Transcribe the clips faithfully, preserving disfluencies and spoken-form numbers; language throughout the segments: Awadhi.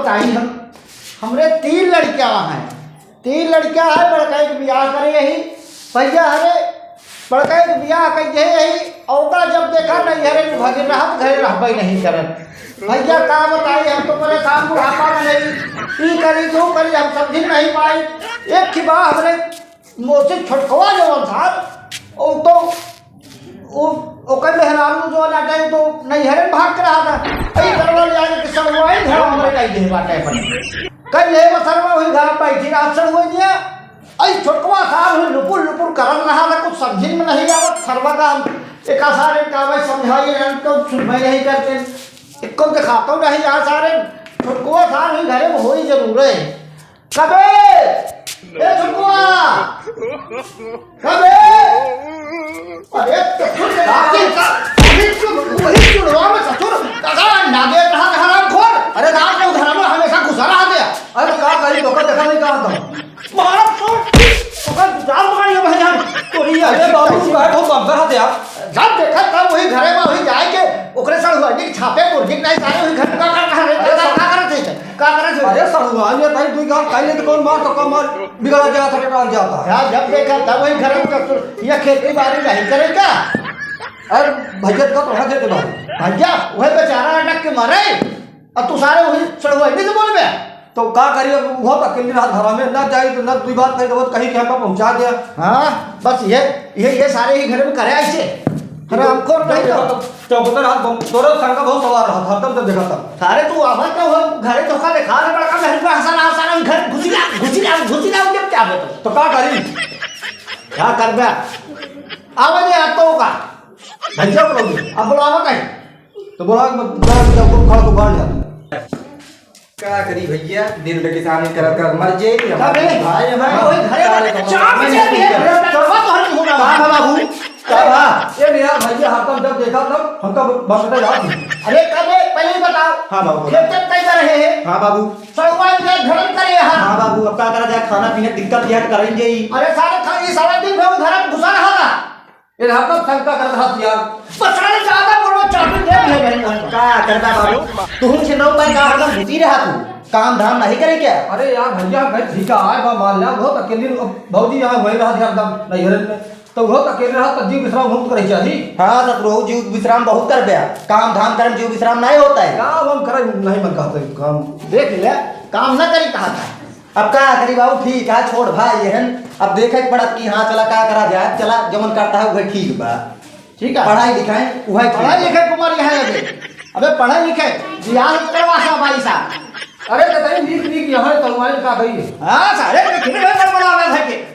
ताई हम, हमरे तीन लड़कियाँ हैं, तीन लड़कियाँ हैं, बड़का एक बियाह करे यही, भैया हरे, बड़का एक बियाह कर यही, औका जब देखा नैहरे में भगे रहत, घरे रहबे नहीं करत। भैया का बताई, हम तो परेशान बुढ़ापा में नहीं, ई करी, तू करी, हम समझी नहीं पाई। एक ही बात हमरे मोसे छोटकवा जवन था, उ तो, उ, ओकर मेहरारू जो ना गए, तो नैहरे में भाग के रहा था। अई करवा ले आके सड़ुआइन घर हमरे कई दे बाटे अपन। कई ले वो सरवा हुई घर बैठी रहा सड़ुआइन। अई छोटकवा सार हुई लुपुर लुपुर करत रहा था, कुछ समझिन में नहीं आवत। सरवा का हम एका सारे का भाई समझाई, हम तो सुनबे नहीं करते, एको दिखातो नहीं। यहाँ सारे छोटकवा सार हुई घरे में होई जरूर है। कबे? ए छुटकुआ! कबे? अरे, ससुर के नाती का, वही चुन-, वही चुनवा में ससुर, काका, नागे कहाँ का हरामखोर? अरे, रात में घर में हमेशा घुसा रहा था। अरे, का करी, लोग देखा नहीं कहाँ था। मारा तो, ओकर जान मारी है भाई हम। तोरी अरे, बाबू, तू काहे बहुत बंदर है यार? जब देखा तब वही घरे में वही जाए के, ओकरे साथ हुआ, निक छापे मुर्गी नहीं सारे वही घर में का, का, का, का, का, का करत है? का करत है? अरे सड़ुआ, ये ताई दुई गाल खाई ले तो कौन मार तो कौन मार बिगड़ा जाता है, टटाल जाता है। यार, जब देखा तब वही घर में कसूर, ये खेती बाड़ी नहीं करे क्या? अरे भैया का तो है खेती बाड़ी। भैया, वही बेचारा अटक के मरे, और तू सारे वही सड़ुआ नहीं तो बोल बे। तो का करी, अब वो तो अकेली रात घर में ना जाई तो ना दुई बात कही तो वो कहीं के हमका पहुंचा दिया। हाँ, बस ये, ये, ये सारे ही घर में करे ऐसे। अरे हमको नहीं तो। चौकतर हाथ बम, तोरे संग बहुत सवार रहा था, हरदम तो देखा था। सारे तू आवा तो हो, घरे धोखा देखा ले, बड़का घर का हंसा ना, हंसा ना, घर घुसी ला, घुसी ला, घुसी ला, जब क्या होता? तो का करी? क्या कर बे? आवा दे, आ तो का। भैया बोलोगे? अब बुलावा कहीं। तो बोला, मैं, मैं, मैं, मैं, खड़ा तो बाहर जा। का करी भैया, दिन में किसानी करत करत मर जे, अबे, भाई हमारे हाँ, वही घरे सारे में को चाप मार जे दिए, दिए। घरे में चाप तो हट होगा। का बा बाबू? का बा? ये मेरा भैया हरदम जब देखा तब हमका बकता याद नहीं। अरे कबे, पहले ही बताओ। हाँ बाबू। खेत तक कैसा रहे हैं? हाँ बाबू। सड़ुआ इनका धर्म करे यहाँ। हाँ बाबू, अब का करा जाए, खाना पीना दिक्कत यह करेंगे ही। अरे सारे खा-, ये सारा दिन में वो घर में घुसा रहा था। ये रहा तब शंका करत रहत यार। बस सारे ज्यादा बोलो, चाबी दे दिए भाई। का करता बाबू? तुहूँ से नौ बार का हरदम घुसी रहा तू? काम धाम नहीं करे क्या? अरे यार भैया, भाई ठीक है, आए बा मान लिया, बहुत अकेली भौजी यहाँ वही रहा हरदम नैहरन में, तो बहुत अकेले रहा, तो जीव विश्राम बहुत करे चाहिए। हाँ, ससुरहू जीव विश्राम बहुत कर बे, काम धाम करे में जीव विश्राम नहीं होता है। काम हम करे नहीं मन कहते, काम देख ले, काम ना करी कहा था। अब का करी बाबू, ठीक है, छोड़ भाई, एहन अब देखे के पड़त कि हाँ, चला का करा जाए, चला जवन करता है वह ठीक बा। ठीक है। पढ़ाई लिखाई, वह ठीक पढ़ाई बा। लिखाई कुमार यहाँ लगे। अबे पढ़ाई लिखाई, बियाह करवा सा भाई साहब। अरे तो तनी नीक नीक यहाँ तो वाइन का गई। हाँ, सारे के फिर में गड़बड़ा रहा था के।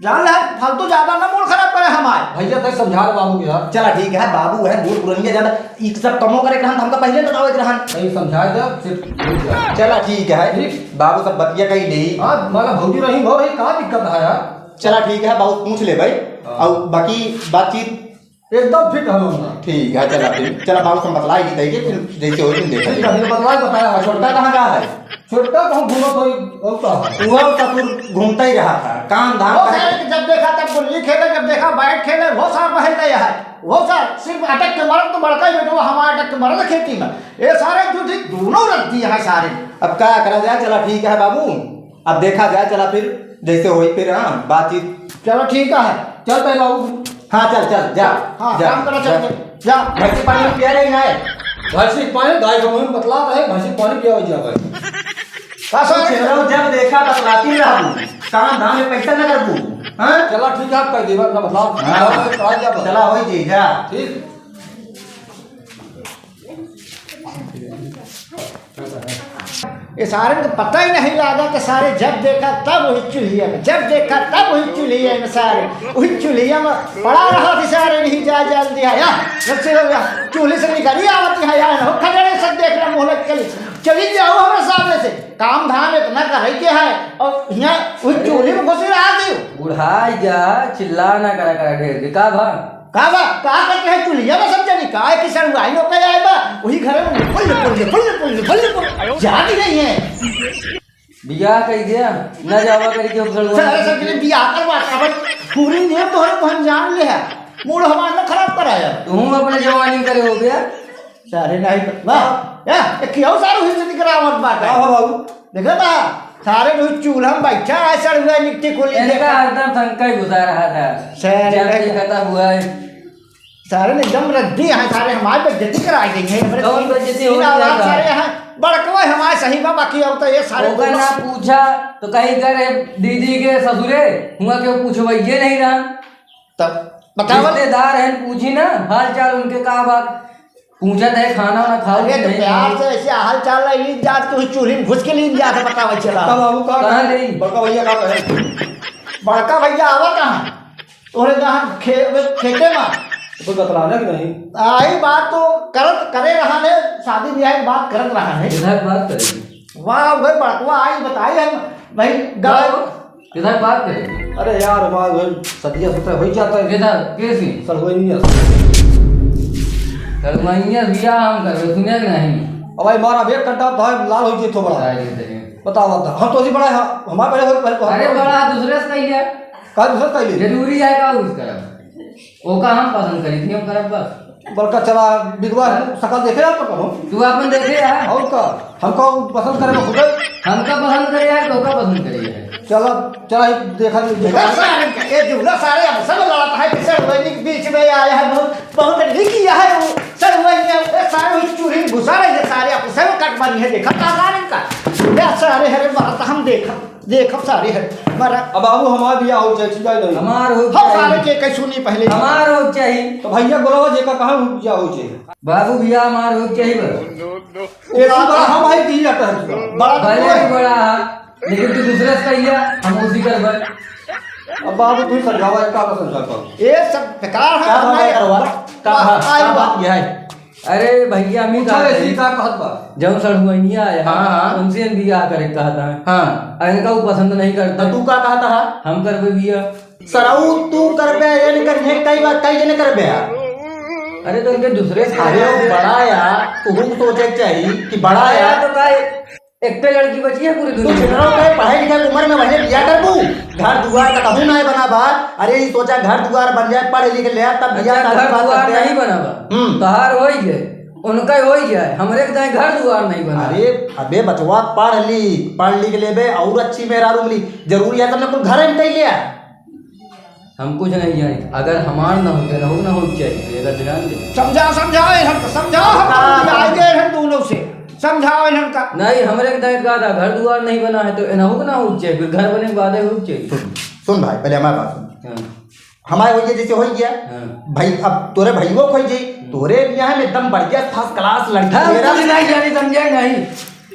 जान ले, फालतू ज्यादा ना मूड खराब करे हमार। भैया तक समझा रहे बाबू के यार। चला ठीक है, बाबू है, बूढ़ पुरनिया ज्यादा, ई सब कमो करे के रहन, हमका पहले बतावे के रहन। नहीं समझाए दे, फिर भूल जा। चला ठीक है, ठीक। बाबू सब बतिया कही ले। हाँ, मतलब भौजी रही, हो रही, का दिक्कत है यार? चला ठीक है, बाबू पूछ ले भाई। हाँ। और बाकी बातचीत एकदम फिट है लोग ना। ठीक है, चला फिर। चला बाबू सब बतलाई दी तई के, फिर जैसे होई तुम देखा ठीक है, जाए। फिर बतलाई बताया। और छोटका कहाँ का है? छोटका कहूँ घूमत होई, और का है? वो ससुर घूमता ही रहा था, काम धाम वो करे। सारे के जब देखा तब गुल्ली खेले, जब देखा बैट खेले, वो सार बहल नहीं है। वो सार सिर्फ अटक के मरद तो बड़का ही बेटवा हमारा अटक के मरद खेती में। ये सारे जो ठीक दोनों रख दिए हैं सारे। अब का करा जाए, चला ठीक है बाबू, अब देखा जाए, चला फिर जैसे होई फिर, हाँ, बातचीत। चलो ठीक है, चल पहले बाबू। हाँ, चल, चल, जा, हाँ, जा, काम करो, जा। चल, जा। भैंसी पानी पिया रही ना है? भैंसी पानी, गाय का मुंह बतला रहे, भैंसी पानी पिया हो जा भाई। का सोच रहे हो, जब देखा बतलाती रहबू, काम धाम में पैसा न करबू, हाँ? चला ठीक है, आप कह देबा, ना बतलाओ। हाँ। चला, चला, चला, चला, होई जी, जा। ठीक। ये सारे को पता ही नहीं लगा कि सारे जब देखा तब वही चूल्हिया में, जब देखा तब वही चूल्हिया में, सारे वही चूल्हिया में पड़ा रहा थी, सारे नहीं जा जल दिया या जब से हो गया, चूल्हे से निकली आवती है यार, हो खजड़े सब देख रहा मोहलत चली, चली जाओ हमारे सामने से, काम धाम इतना करे के है और यहाँ वही चूल्हे में घुसी रहा थी। बुढ़ाई जा, चिल्ला ना करा करा ढेर, का भा? का बा? का करके है चूल्हिया में सब जनी? का है कि सड़ुआइन ओके आए बा? वही घर में फुल, फुल, फुल, फुल, फुल, फुल। जाती नहीं है। बियाह कही दिया, न जावा करी के सड़ुआ। सारे सब के बियाह करवा, अब पूरी नियम तोहरे को हम जान ले है। मूड हमार न खराब कराया। तू अपने जवानी करे हो गया। सारे नहीं, वाह, या, एक ही और सारू हिंदी आवत बाटे। का हो बाबू? देखा था, सारे रोज चूल्हा में बैठा है, सड़ हुआ निकटी खोली इनका देखा। हरदम शंका ही घुसा रहा था। सर, जब देखा। देखा था हुआ है। सारे ने एकदम रद्दी है, सारे हमारे बेइज्जती करा देंगे। हमारे कौन तीन, बेइज्जती तीन हो गया औलाद था? सारे हैं, बड़कवा हमारे सही बा, बाकी और तो ये सारे ओका ना पूछा तो कहीं करे दीदी के ससुरे, हुआ क्यों पूछो भाई, ये नहीं रहा। तब बताओ। रिश्तेदार हैं, पूछी ना हाल चाल उनके, का बात पूछत है, खाना वाना खाओ अरे कि तो नहीं प्यार खाओ? से ऐसे हाल चाल ला लीन जात, तू चूल्ही में घुस के लीन जात, बतावे चला। तब बाबू का कहाँ कहे? गई? बड़का भैया का कहे? बड़का भैया आवा कहाँ? तोहरे कहाँ खे-, खेते में? कोई बतलाना कि नहीं? आई बात तो करत करे रहा ने, शादी ब्याह की बात करत रहा ने। इधर बात करेगी। वाह, वही बड़कवा आई बताई हम, भाई गाँव। किधर बात करे? अरे यार, हमार घर सदिया सतह हो ही जाता है। किधर? कैसी? सड़वैनिया। सड़वैनिया बियाह हम करबे, सुने नहीं। अब भाई, मारा बेग कंटा भाई लाल हो गई तो बड़ा। बताओ, बताओ। हम तो अभी बड़ा है, हमारे बड़े हो पहले तो हम अरे, बड़ा दूसरे से कह लिया। का दूसरे से कह लिया? जरूरी है का उसका? ओका हम पसंद करी थी, हम करब बस। बड़का चला, बिगवा, हाँ। सकल देखे आप तो कहो। तू आपन देखे यार। और का? हमका उ पसंद करे में खुदे। हमका पसंद करे यार, तोका पसंद करे यार। चला, चला, एक देखा नहीं, देखा। देखा सारे, ये जुमला सारे हमसे में लड़त है कि सड़वैनी के बीच में आया है, बहुत, बहुत निक किया है वो सड़वैनी, ये सारे हुई चूल्ही घुसा रही है, सारे आपस में कट बनी है, देखा का कारण का? ये सारे हरे बात हम देखा। देखब सारे है, मरा। अब बाबू, हमार बियाह हो जाए, ठीक है नहीं? हमार हो हम जाए। सारे के कई सुनी पहले। हमार हो जाए। तो भैया बोलावा, जेका कहाँ हो बियाह हो जाए? बाबू, बियाह हमार हो जाए बस। ये बात हम है, दी जाता है। बड़ा भले ही बड़ा है, लेकिन तू दूसरे से कहिया, हम उसी कर बन। अब बाबू, तू ही समझावा, का समझा पाओ? ये सब बेकार है, का अपना बात ये करवा? का, वाह, का, आई का वाह। बात यह है? अरे भैया, हम ही पूछा कहत ऐसी हई। का कहत बा? जौन सड़हुआइनिया आया है, हाँ, हाँ। उनसे हम बियाह करे कहत हई। हाँ। आ इनका वो पसंद नहीं करता। तो तू का कहत हा? हम करबे बियाह। सरऊ तू करबे, ये नहीं कर, ये कई बार कई जने करबे यार। अरे तो उनके दूसरे से अरे वो बड़ा यार, तू हम सोचे के चाही कि बड़ा बड़ा यार। यार तो भाई, एक लड़की बची है पूरी तू दुनिया में। छिनरो के पढ़ाई लिखाई के उम्र में वही बियाह करबू? घर दुआर का कभी नहीं बना बा। अरे, ई सोचा घर दुआर बन जाए, पढ़ लिख ले, तब बियाह अच्छा, शादी घर बात दुआर करते हैं। नहीं बना बा। हम्म। तोहार होई गए, उनका होई गया है, हमरे के दाएं घर दुआर नहीं बना। अरे, अबे बचवा, पढ़ ली, पढ़ लिख लेबे और अच्छी मेहरारू मिली। जरूरी है तुमने कुल घर में कह लिया? हम कुछ नहीं जानी। अगर हमार ना होते, ना हो, ना हो चाहिए, अगर ध्यान दे। समझा, समझा, इन्हन का समझा, हम हाँ। आगे इन्हन दोनों से। समझाओ इन्हन का। नहीं, हमरे के दाएं का था, घर दुआर नहीं बना है, तो इन्हन हो ना हो चाहिए, फिर घर बने के बाद हो चाहिए। सुन, सुन भाई, पहले हमारी बात सुन। हाँ। हमारे वही जैसे हो गया। हाँ। भाई, अब तोरे भइयो खोई जी, हम्म। तोरे बियाह में एकदम बढ़िया first class लड़की हाँ, मेरा कुछ नहीं जानी, समझे नहीं।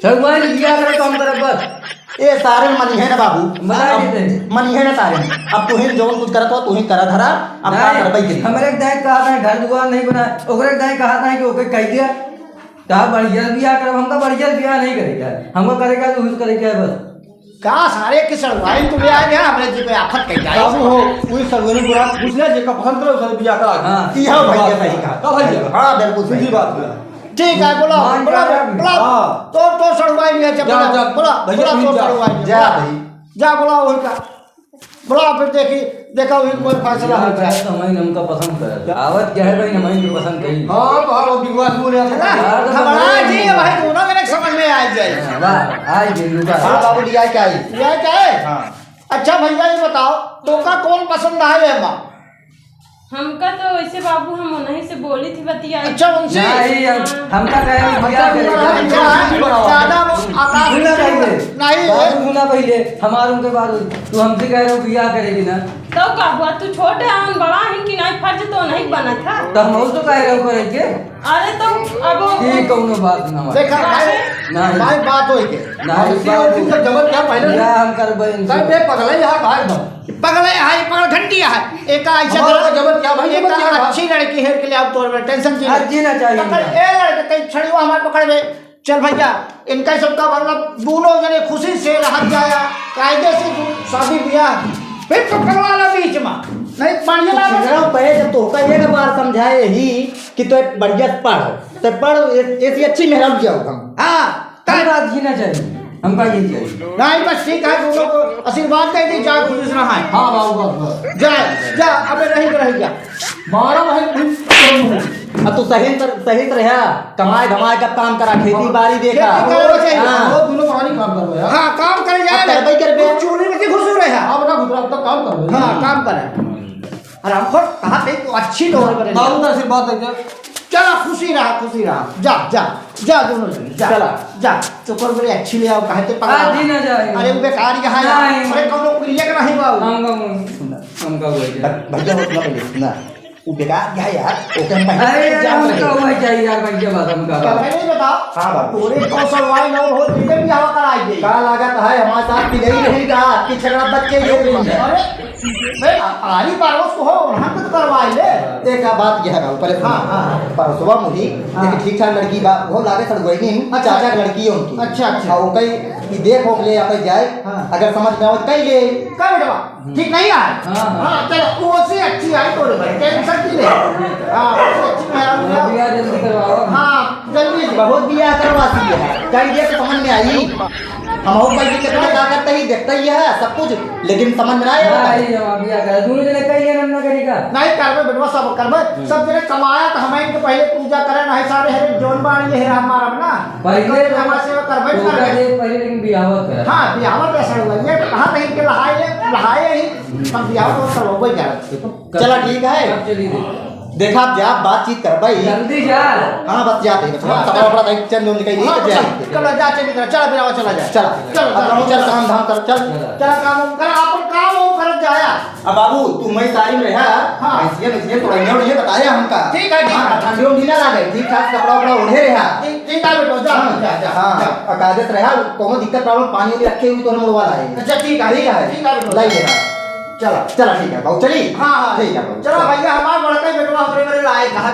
सड़हुआइन बियाह करे तो हम करब बस। ए सारे मनी है ना बाबू। मना अब नहीं दे। मनी है ना सारे। अब तू ही जौन कुछ करत हो, तू ही करा धरा। अब का नहीं, करबई करी? हमरे के दाएं कहा था, घर दुआर नहीं बना, ओकरे के दाएं कहा था कि ओके कह दिया। कहा बढ़िया बियाह करब, हमका बढ़िया बियाह नहीं करे का है। हमका करे का है तो उस करे का है बस। का सारे के सड़हुआइन तू ले आ गया, हमरे जी पे आफत कह जाए। बाबू हो, कोई सड़हुआइन बुरा पूछ ले, जेका पसंद करे, उससे बियाह करा दे। हाँ। यह भैया सही कहा। का भैया? हाँ, बिल्कुल सही। सीधी बात है। ठीक है, बोला, मान बोला, जा। बोला। हाँ। तो, तो सड़हुआइन है, जा, बोला, जा, बोला, भैया, बोला, तू तो जा। सड़हुआइन है, जा बोला। भाई। जा, बोला, वही का। बोला, फिर देखी, देखा, वही कोई फैसला हो जाए। तो हमारी हमका पसंद करे। आवत क्या है भाई, हमारी तो पसंद करी। हाँ, तो हाँ, वो विश्वास बोले, है ना? हाँ, तो हमारा समझ जी, में भाई, दोनों में समझ में आ जाए। हाँ, वाह, आ गए, रुका। हाँ, बाबू, लिया क्या है? लिया क्या है? हाँ। अच्छा भैया, ये बताओ, तोका कौन पसंद है, ये माँ? हमका तो वैसे बाबू हम उन्हीं से बोली थी बतिया। अच्छा, उनसे? नहीं, हम, हाँ। हमका कहे हम अच्छा, बियाह करे। अच्छा, अच्छा, ज्यादा आकाश सुना पहले। नहीं। बाबू सुना पहले, हमार उनके बाद तू हमसे कह रहे हो बियाह करेगी ना? तो का हुआ, तू छोटे आन बड़ा है कि नहीं, फर्ज तो नहीं बना था। तो हम उसको कह रहे हो करेंगे। अरे तो अब ये कौनो बात ना हो। देखा भाई, नहीं। भाई बात होई के। नहीं, ऐसी बात होती तो जबर क्या पहले या हम करबे इनसे। सर, बे पगला ही है भाई एकदम। पगले है, ये पगल घंटी है। एका ऐसा हमारा करो, जबर क्या भाई, एका जबर क्या बात? अच्छी लड़की हेर के ले आओ तोर में, tension की आज नहीं। जीना चाहिए पकड़, इनका। ए लड़के, तई छड़ियो हमारे पकड़ में। चल भैया, इनका सबका मतलब दोनों जने खुशी से रह जाया, कायदे से दू-, शादी ब्याह। फिर तो पगला ला बीच में, नहीं पानी ला। तो पहले जब तोहका एक बार समझाए ही कि तो बढ़िया पढ़, तो पढ़, ए-, ऐसी अच्छी मेहरारू जाओ हम। हाँ। तब रात जीना चाहिए, हमका ये चाहिए। नहीं, बस ठीक है, दोनों को आशीर्वाद दे दी, जा खुश रहा है। हाँ, बाबू, बस, बस। जा, जा, अबे रही, रही जा। मारा भाई, अब तू सही से, सही से रहा, कमाए धमाए का काम करा, खेती बाड़ी देखा। खेती करे बचे। हाँ। वो दोनों प्राणी काम करबे यार। हाँ, काम करे जाए अब करबे ही करबे। तू चूल्हे में क्यों घुस रहे हैं? अब ना घुस रहा, अब तो काम करबे। हाँ, काम करे। अरे हमको कहा थे तो अच्छी डोर बने। बहुत अच्छी बात है क्या? चला, खुशी रहा, खुशी रहा। जा, जा, जा दोनों जने, जा। चला। जा, चोकर बड़ी अच्छी ले आओ, कहे ते पकड़ा। आज ही ना जाए। अरे वो बेकार यहाँ है। नहीं। अरे कौनो कुलिया का नहीं बाबू। हम का मुंह, हम का हुआ है? भ-, भैया हो सुना पहले, सुना। वो बेकार यहाँ यार, वो कहीं पहले अरे से यार, जान हम रहे। का हुआ चाहिए यार, भाई के बात हम का बात। पहले ही बताओ। हाँ बाबू। तोरे कौन सा वाइन और हो, कितने भी हवा कराई दे। का लागत है हमारे साथ की गई नहीं का, कि झगड़ा बच के ये दिन है। अरे, बे, आ-, आरी पड़ोस को हो, वहाँ पे तो करवाई ले। एक बात यह है, पहले सुनो। हाँ, हाँ, हाँ। पड़ोसवा मुही, हाँ। एक ठीक ठाक लड़की बा, वो लागे सड़गोइनी, अच्छा। चाचा की लड़की है उनकी। अच्छा, अच्छा। हाँ, वो कहीं कि देख होख ले, या कहीं जाए, हाँ। अगर समझ में आवे, कहीं ले। का बेटवा, ठीक नहीं आए? हाँ, हाँ। हाँ, चलो, वो से अच्छी आई तोरे भाई, टेंशन की ले। हाँ, वो से अच्छी मेहरारू हाँ, ले। बियाह जल्दी करवाओ। हाँ, जल्दी से। बहुत बियाह करवा सी है, कहीं देख समझ में आई। हम और भाई कितना ताकत ही देखता ही है सब कुछ, लेकिन समझ में ना आया। ना, ये जमा बियाह करे। दोनों जने कही है, हम ना करी का? नहीं, करबे बेटवा, सब करबे। हम्म। सब जने कमाया तो हम इनके पहले पूजा करे, नहीं सारे हरे जोन बाण ये हेरा मारब ना। पहले तो हमारे सेवा करबे तो करबे। पहले लेकिन बियाह करे। हाँ, बियाह तो ऐसा हुआ। ये तो कहा नहीं कि लहाए, लहाए ही, हम बियाह तो सब हो गई यार। चला, ठीक है। अब चली दे। देखा, आप जा, बातचीत कर भाई। जल्दी जा। हाँ, बस जाते हैं, बस हाँ, कपड़ा चल। वपड़ा देख, चल, जो निकल, हाँ, निकल जाए। चल, चल, जा, चल, निकल, चल, बिलावा, चला जा। चला। चल, अब चल, हम चल, चल। काम धाम कर, चल। चला। चला, काम वाम कर, अपन काम वाम कर, जाया। अब बाबू, तू मैं सारी में रहा, हाँ। इसलिए, इसलिए थोड़ा ये, ये बताया हमका। ठीक है, ठीक हाँ, है। ठंडी उंडी ना लागे, ठीक ठाक कपड़ा वपड़ा ओढ़े रहा। ठीक, ठीक है बेटा, जा, हाँ, जा, जा, हाँ, जा। और कायदे से रहा, कोनो दिक्कत problem, पानी वानी रखे हुए तो हम लोग वाला है। अच्छा, ठीक है, ठीक है, ठीक है बेटा। लाई रहा। चला, चला, ठीक है, बाबू, चली? हाँ, हाँ। ठीक है, बाबू, चला चला। भैया, हमार बड़का बेटवा हमरे बरे लाए कहा।